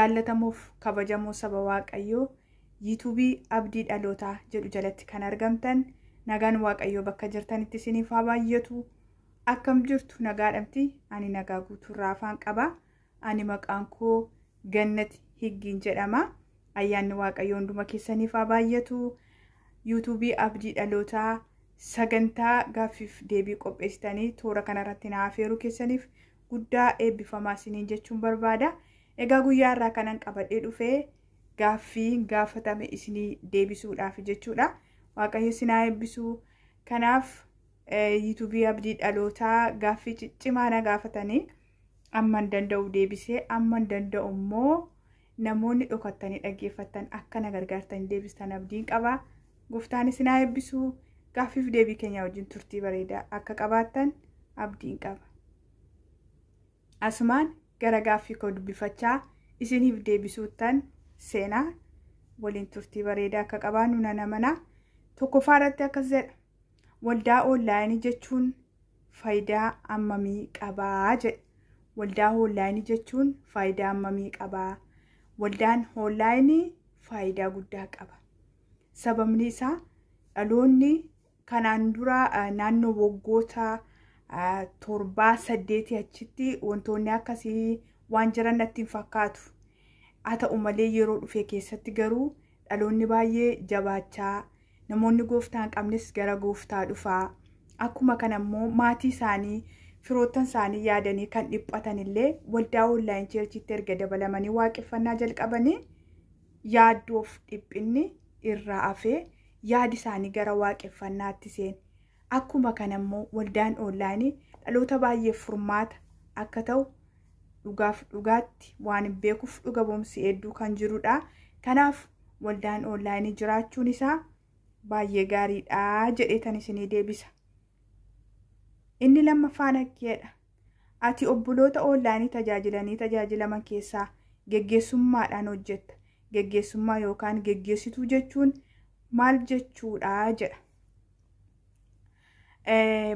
Jaallatamuuf kabajamoo saba Waaqayyoo yuutuubii Abdii Dhalootaa jedhu jalatti kan argamtan, nagaan Waaqayyoo bakka jirtanitti isiniif haa baay'atu. Akkam jirtu? Nagaadhamti? Ani nagaa guutuurraa afaan qaba. Ani maqaan koo Gannat Higgiin jedhama. Ayyaanni Waaqayyoo hunduma keessaniif haa baay'atu. Yuutuubii Abdii Dhalootaa sagantaa gaaffiif deebii qopheessitanii toora kanarratti na afeeruu keessaniif guddaa eebbifamaa isiniin jechuun barbaada. Egaa guyyaa irraa kanan qabadhee dhufee gaaffii gaafatame isinii deebisuudhaaf jechuudha. Waaqayyo isin haa eebbisu. Kanaaf yuutuubii Abdii Dhalootaa gaaffii ciccimaa na gaafatanii amman danda'u deebisee, amman danda'u immoo namoonni dhokattanii dhaggeeffattan akka na gargaartanii deebistan abdiin qaba. Gooftaan isin haa eebbisu. Gaaffiif deebii keenya wajjin turtii bareedaa akka qabaattan abdiin qaba. Asumaan gara gaaffii koo dubbifachaa isiniif deebisuuttan seenaa, waliin turtii bareedaa akka qabaannu nan amana. Tokkoffaa irratti akkas jedha. Waldaa onlaayinii jechuun faayidaa hammamii qabaa jedha. Waldaa onlaayinii jechuun faayidaa hammamii qabaa? Waldaan onlaayinii faayidaa guddaa qaba. Sababni isaa dhaloonni kanaan dura naannoo waggoota 7, 8 achitti wantoonni akkasii waan jiran natti hin fakkaatu. Haa ta'u malee yeroo dhufe keessatti garuu dhaloonni baay'ee jabaachaa, namoonni gooftaa hin qabnes gara gooftaa dhufaa. Akkuma kana immoo maatii isaanii, firoottan isaanii yaadanii kan dhiphatan illee waldaa online churchiitti erga dabalamanii waaqeffannaa jalqabanii yaaddoof dhiphinni irraa hafee yaadi isaanii gara waaqeffannaatti seene. Akkuma kana immoo waldaan onlaayinii dhaloota baay'eef furmaata akka ta'u dhugaaf dhugaatti waan hin beekuuf dhuga boomsi hedduu kan jirudha. Kanaaf waldaan onlaayinii jiraachuun isaa baay'ee gaariidha jedhee tan isinii deebisa. Inni lammaffaan akkeedha. Ati obboloota onlaayinii tajaajilanii tajaajilaman keessaa geggeessummaadhaan hojjetta. Geggeessummaa yookaan geggeessituu jechuun maal jechuudha jedha.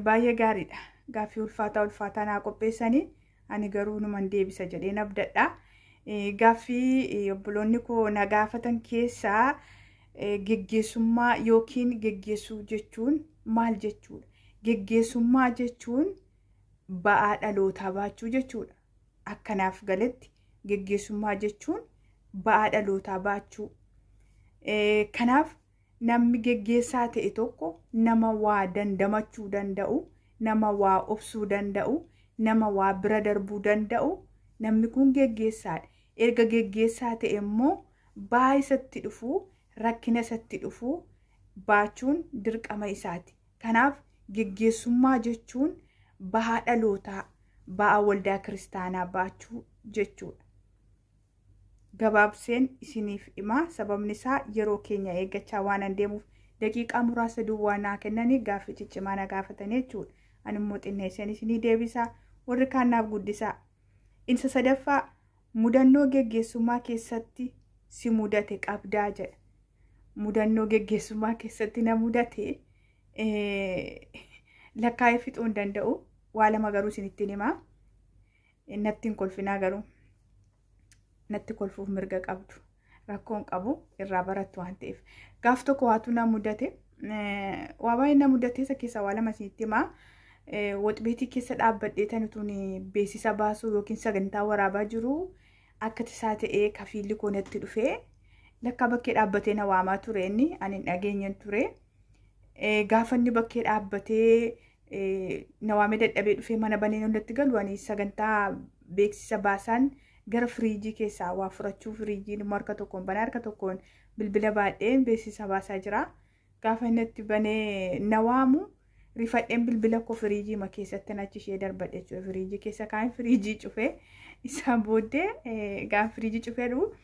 Baay'ee gaariidha. Gaaffii ulfaataa ulfaataa naa qopheessanii ani garuu numan deebisa jedheen abdadha. Gaaffii obboloonni koo na gaafatan keessaa geggeessummaa yookiin geggeessuu jechuun maal jechuudha? Geggeessummaa jechuun ba'aa dhalootaa baachuu jechuudha. Akkanaaf galetti geggeessummaa jechuun ba'aa dhalootaa baachuu. Kanaaf namni geggeessaa ta'e tokko nama waa dandamachuu danda'u, nama waa obsuu danda'u, nama waa bira darbuu danda'u, namni kun geggeessaadha. Erga geggeessaa ta'e immoo ba'aa isatti dhufu, rakkina isatti dhufu baachuun dirqama isaati. Kanaaf geggeessummaa jechuun ba'aa dhalootaa, ba'aa waldaa kiristaanaa baachuu jechuudha. Gabaabseen isiniif hima. Sababni isaa yeroo keenya eeggachaa waan an deemuuf daqiiqaa muraasa duwwaa naa kennanii gaaffii ciccimaa na gaafatanii jechuudha. Ani immoo xinneesseen isinii deebisaa, warri kaan naaf guddisaa. Isa sadaffaa, mudannoo geggeessummaa keessatti si mudate qabdaa jedha. Mudannoo geggeessummaa keessatti na mudate lakkaa'ee fixuu hin danda'u. Waa lama garuu isinittiin himaa. Natti hin kolfinaa garuu. Natti kolfuuf mirga qabdu. Rakkoon qabu, irraa barattu waan ta'eef. Gaaf tokko waatu na mudate. Waa baay'ee na mudate, isa keessaa waa lama isinitti himaa. Waxbeetii keessa dhaabbadhee tan utuun beeksisa baasuu yookiin sagantaa waraabaa jiru akka tasaa ta'ee kafiilli koo natti dhufee lakkaa bakkee dhaabbatee na waamaa ture, inni ani hin dhageenyen ture. Gaafa inni bakkee dhaabbatee na waamee dadhabee dhufee mana banee natti galu, ani sagantaa beeksisa baasaan gara firiijii keessaa waa furachuu, firiijiin immoo harka tokkoon banaa harka tokkoon bilbila baadheen beeksisa baasaa jira. Gaafa inni itti banee na waamu rifadheen bilbila koo firiijii ma keessatti achi ishee darbadhe jechuudha. Firiijii keessa kaa'een firiijii cufee, isaan booddee gaafa firiijii cufee dhufu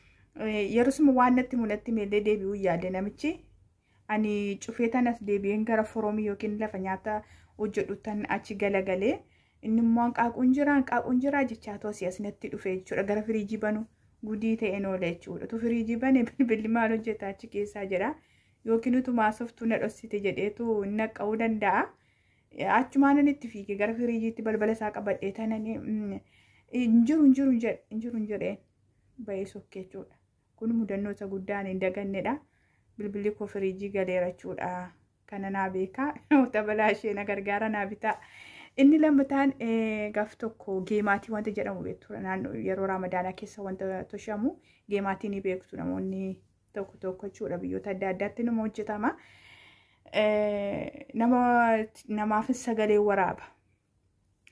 yeroo waan natti mul'atti meellee deebi'uu yaade namichi. Ani cufee tanas deebi'een gara foroomii yookiin lafa nyaata hojjedhu tan achi galagalee, inni immoo hanqaaquun jira, hanqaaquun jira jechaa toosii as natti dhufe jechuudha. Gara firiijii banu gudii ta'een oola jechuudha. Tu firiijii bane bilbilli maal hojjeta achi keessaa jedha. Yookiin utuma haasoftuu na dhossite jedheetu naqqa'uu danda'a. Achumaan inni itti fiige gara firiijiitti balbala isaa qabadhee tanan hin jiru, hin jiru, hin jiru, hin jedheen. Ba'ee sokkee jechuudha. Kun mudannoo isa guddaan hin dagannedha. Bilbilli koo firiijii galeera jechuudha. Kana naa beekaa. Namoota balaa ishee na gargaara naa bitaa. Inni lammataan gaaf tokko geemaatii wanta jedhamu beektu. Naannoo yeroo Raamadaanaa keessa wanta toshamu geemaatii ni beektu namoonni tokko tokko jechuudha. Biyyoota adda addaatti nama hojjetama. Namaafis sagalee waraaba.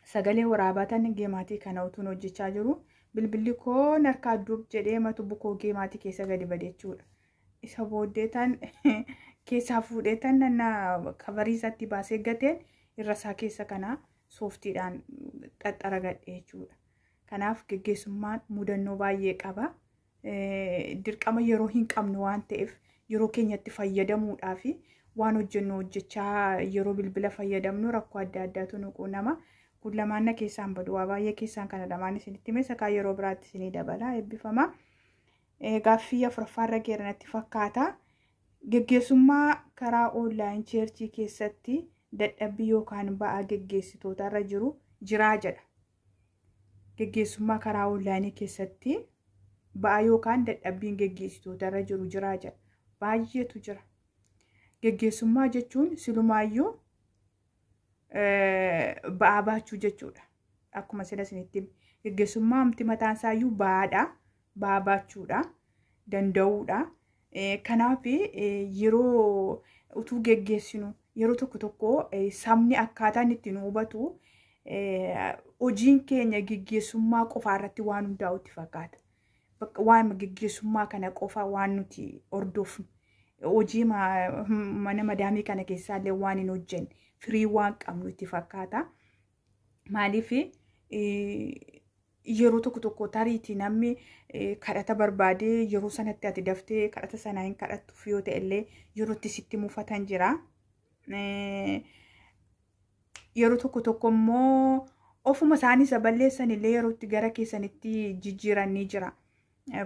Sagalee waraabaa tan geemaatii kana utuun hojjechaa jiru. Bilbilli koo narkaa duub jedhee matu bukoo geemaatii keessa gadi bade jechuudha. Isa booddee tan keessaa fuudhee tan nanna kabarii isaatti baasee gateen irra isaa keessa kana sooftiidhaan xaxxaragadhe jechuudha. Kanaaf geggeessummaan mudannoo baay'ee qaba. Dirqama yeroo hin qabnu waan ta'eef yeroo keenyatti fayyadamuudhaa fi waan hojjennu hojjechaa yeroo bilbila fayyadamnu rakkoo adda addaatu nu quunnama. Kun lamaan na keessaan badu, waa baay'ee keessaan kana lamaan isinitti hime, sakaa yeroo biraatti isinii dabala, eebbifama. Gaaffii afuraffaarra geera natti fakkaata. Geggeessummaa karaa online church keessatti dadhabbii yookaan ba'aa geggeessitootarra jiru jiraa jedha. Geggeessummaa karaa online keessatti ba'aa yookaan dadhabbiin geggeessitootarra jiru jiraa jedha. Baay'eetu jira. Geggeessummaa jechuun silumaayyuu ba'aa baachuu jechuudha. Akkuma sila isinitti hime. Geggeessummaa amti mataan isaayyuu ba'aadha. Ba'aa baachuudha. Danda'uudha. Kanaaf yeroo utuu geggeessinu yeroo tokko tokko sabni akkaataan itti nu hubatu hojiin keenya geggeessummaa qofaa irratti waan hundaa'u itti fakkaata. Waan geggeessummaa kana qofa waan nuti hordofnu, hojii mana madaamii kana keessaallee waan hin hojjenne, firii waan qabnu itti fakkaata. Maaliif, yeroo tokko tokko tariitii namni kadhata barbaadee yeroo sanatti ati daftee kadhata sanaa hin kadhattuuf yoo ta'e illee yeroo itti sitti mufatan jira. Yeroo tokko tokko immoo ofuma isaanii isa balleessan illee yeroo itti gara keessanitti jijjiiran ni jira.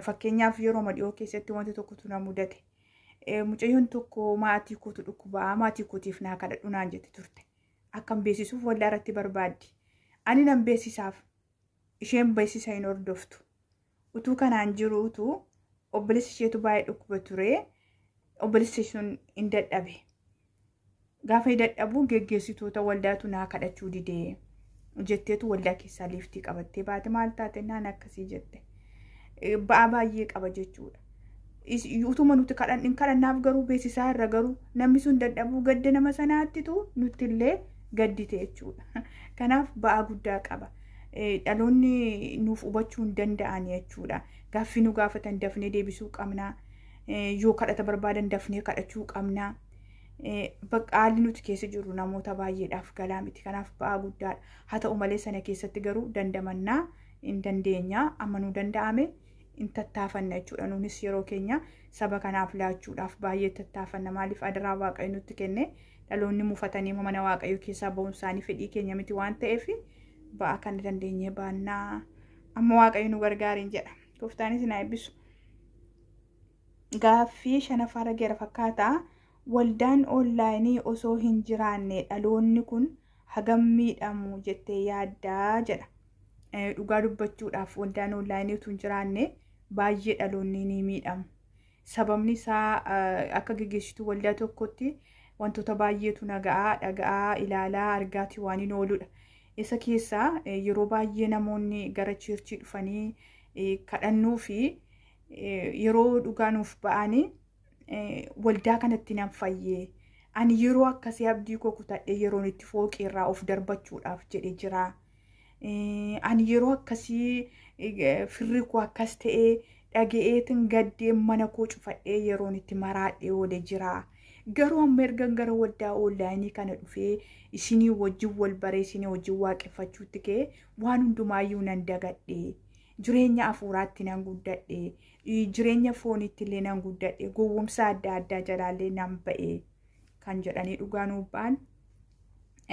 Fakkeenyaaf, yeroo dhiyoo keessatti wanti tokkotu na mudate. Mucayyoon tokko maatii kootu dhukkubaa, maatii kootiif naa kadhadhu naan jette turte. Akkam beeksisuuf waldaa irratti barbaaddi. Ani nan beeksisaaf, isheen beeksisa hin hordoftu. Utuu kanaan jiruutu obboleessi isheetu baay'ee dhukkuba ture. Obboleessi sun hin dadhabe. Gaafa hin dadhabu geggeessitoota waldaatu naa kadhachuu didee jetteetu waldaa keessaa liiftii qabattee baate. Maal taate naan akkasii jette. Ba'aa baay'ee qaba jechuudha. Utuma nuti kadhannaaf garuu beeksisaa irra garuu namni sun dadhabuu gadda nama sanaattitu nutti illee gaddite jechuudha. Kanaaf ba'aa guddaa qaba. Dhaloonni nuuf hubachuu hin danda'an jechuudha. Gaaffii nu gaafatan dafnee deebisuu qabna. Yoo kadhata barbaadan dafnee kadhachuu qabna. Bakka haalli nuti keessa jirru namoota baay'eedhaaf galaa miti. Kanaaf ba'aa guddaadha. Haa ta'u malee sana keessatti garuu dandamannaa hin dandeenya. Amma nu danda'ame hin tattaafanna jechuudha. Nunis yeroo keenya saba kanaaf laachuudhaaf baay'ee tattaafanna. Maaliif, adaraa Waaqayyo nutti kenne dhaloonni mufatanii mana Waaqayyo keessaa ba'uun isaanii fedhii keenya miti waan ta'eef ba'aa kana dandeenyee baannaa. Amma Waaqayyo nu gargaariin jedha. Gooftaanis na eebbisu. Gaaffii shanaffaarra geera fakkaata. Waldaan online osoo hin jiraanne dhaloonni kun hagam miidhamu jettee yaaddaa jedha. Dhugaa dubbachuudhaaf, waldaan online utuu hin jiraanne baay'ee dhaloonni ni miidhamu. Sababni isaa, akka geggeessituu waldaa tokkotti wantoota baay'eetu naga'aa, dhaga'aa, ilaalaa, argaatii waan hin ooludha. Isa keessaa yeroo baay'ee namoonni gara church dhufanii kadhannuu fi yeroo dhugaa nuuf ba'anii, waldaa kanatti nan fayyee, ani yeroo akkasii abdii koo kutadhee yeroon itti fooqii irraa of darbachuudhaaf jedhe jira. Ani yeroo akkasii firri koo akkas ta'ee dhaga'eetin gaddee mana koo cufadhee yeroon itti maraadhee oole jira. Garuu amma ergan gara waldaa online kana dhufee isinii wajjin wal baree isinii wajjin waaqeffachuutti ka'ee waan hundumaayyuu nan dagadhe. Jireenya hafuuraatti nan guddadhe. Jireenya fooniitti illee nan guddadhe. Gowwomsa adda addaa jalaallee nan ba'e kan jedhanii dhugaa nuuf ba'an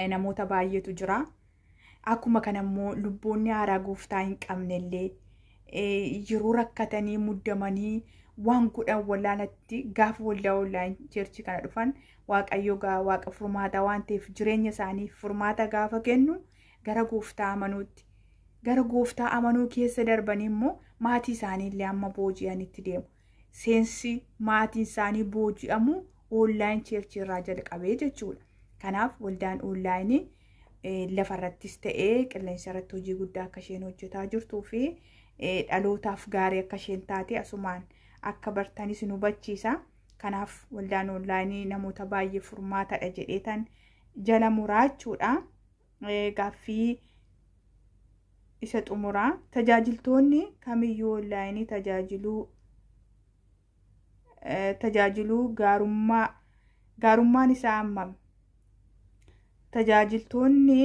namoota baay'eetu jira. Akkuma kana immoo lubboonni haaraa gooftaa hin qabnellee yeroo rakkatanii muddamanii waan godhan wallaalatti gaafa waldaa online church kana dhufan, Waaqayyo Waaqa furmaataa waan ta'eef jireenya isaanii furmaata gaafa kennu gara gooftaa amanuutti, Gara gooftaa amanuu keessa darbanii immoo maatii isaanii illee amma booji'anitti deemu. Seensi maatiin isaanii booji'amu online church irraa jalqabee jechuudha. Kanaaf waldaan onlaayinii lafarrattis ta'ee qilleensa irratti hojii guddaa akka isheen hojjetaa jirtuu fi dhalootaaf gaarii akka isheen taate asumaan akka bartanis nu hubachiisa. Kanaaf waldaan onlaayinii namoota baay'ee furmaatadha jedheetan jala muraachuudha. Gaaffii isa xumuraa, tajaajiltoonni kamiyyuu onlaayinii tajaajiluu gaarummaan isaa hammam? Tajaajiltoonni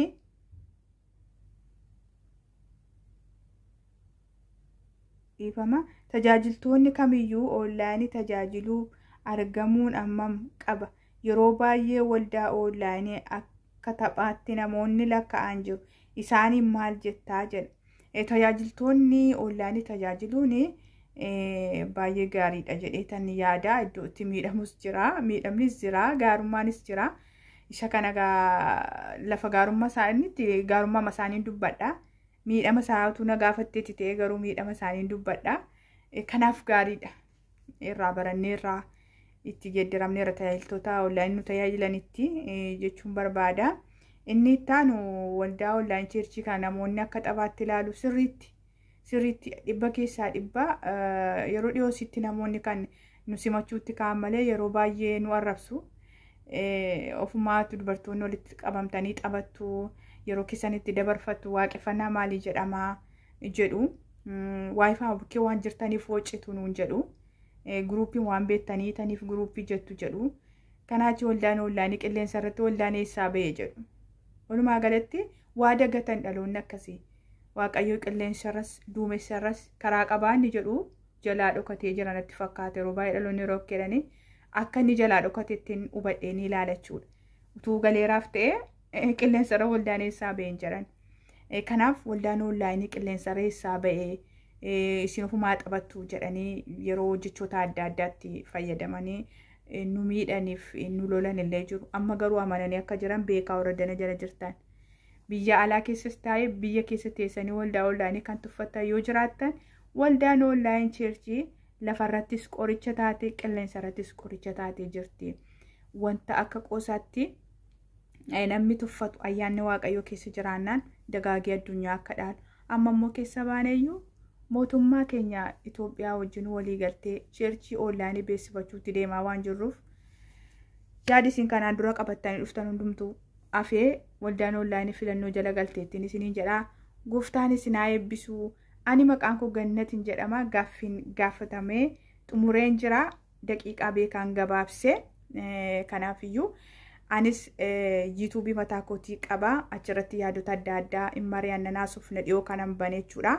dhiifama, tajaajiltoonni kamiyyuu onlaayinii tajaajiluu argamuun hammam qaba? Yeroo baay'ee waldaa onlaayinii akka taphaatti namoonni lakkaa'an jiru. Isaaniin maal jettaa jedha. Tajaajiltoonni onlaayinii tajaajiluun baay'ee gaariidha jedheetan yaada. Iddoo itti miidhamus jira, miidhamnis jira, gaarummaanis jira. Isa kana lafa gaarummaa isaaniitti gaarummaa isaaniin dubbadha. Miidhama isaatu na gaafatteetti ta'ee garuu miidhama isaaniin dubbadha. Kanaaf gaariidha. Irraa baranneerraa itti geeddaramneerra tajaajiltoota onlaayinii nu tajaajilanitti jechuun barbaada. Inni itti aanu, waldaa online church kana namoonni akka taphaatti ilaalu sirriitti sirriitti 100% yeroo dhiyoositti namoonni kan nu simachuutti ka'an malee yeroo baay'ee nu arrabsu. Ofumaatu dubartoonni walitti qabamtanii taphattu, yeroo keessanitti dabarfattu, waaqeffannaa maalii jedhamaa jedhu. WiFi bukkee waan jirtaniif hoocitu nuun jedhu. Guruupiin waan beektanii taniif guruupii jettu jedhu. Kanaachi waldaan onlaayinii qilleensa irratti waldaan eessaa ba'e jedhu. Walumaa galatti waa dagatan dhaloonni akkasii. Waaqayyo qilleensarras duumessarras karaa qabaa inni jedhu jalaa dhokatee jira natti fakkaata. Yeroo baay'ee dhaloonni yeroo jedhanii akka inni jalaa dhokate ittiin hubadhee ni ilaala jechuudha. Utuu galeeraaf ta'e qilleensarra waldaan eessaa ba'een jedhan. Kanaaf waldaan onlaayinii qilleensarra eessaa ba'ee, isin ofumaa taphattu jedhanii yeroo jechoota adda addaatti fayyadamanii nu miidhaniif nu lolan illee jiru. Amma garuu amananii akka jiran beekaa warra dana jala jirtan. Biyya alaa keessas taa'ee biyya keessa teessanii waldaa onlaayinii kan tuffattan yoo jiraattan, waldaan online church lafarrattis qoricha taate, qilleensarrattis qoricha taatee jirti. Wanta akka qoosaatti namni tuffatu ayyaanni Waaqayyoo keessa jiraannaan dagaagee addunyaa akka dhaalu. Amma immoo keessa baaneyyuu mootummaa keenya Itoophiyaa wajjin walii galtee church onlaayinii beeksifachuutti deemaa waan jirruuf, yaadi isin kanaan dura qabattanii dhuftan hundumtuu afee waldaan onlaayinii filannoo jala galteettiin isiniin jedhaa. Gooftaan isin haa eebbisuu. Ani maqaan koo Gannatiin jedhama. Gaaffiin gaafatamee xumureen jira. Daqiiqaa beekaan gabaabsee, kanaafiyyuu anis yuutuubii mataa kootii qaba. Achirratti yaadota adda addaa hin mari'anna, naasuuf na dhiyoo kanan bane jechuudha.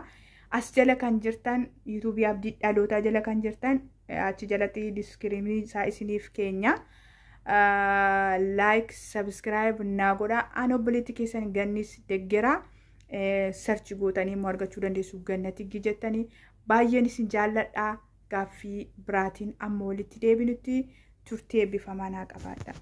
As jala kan jirtan, yuutuubii Abdii Dhalootaa jala kan jirtan, achi jalatti description isaa isiniif keenya. Like, subscribe naa godha. Ani obboleetti keessan Gannis Deggeraa. Search gootanii immoo argachuu dandeessu Gannati jettanii. Baay'een isin jaalladha. Gaaffii biraatiin amma walitti deebinutti turtii eebbifamaa naa qabaadha.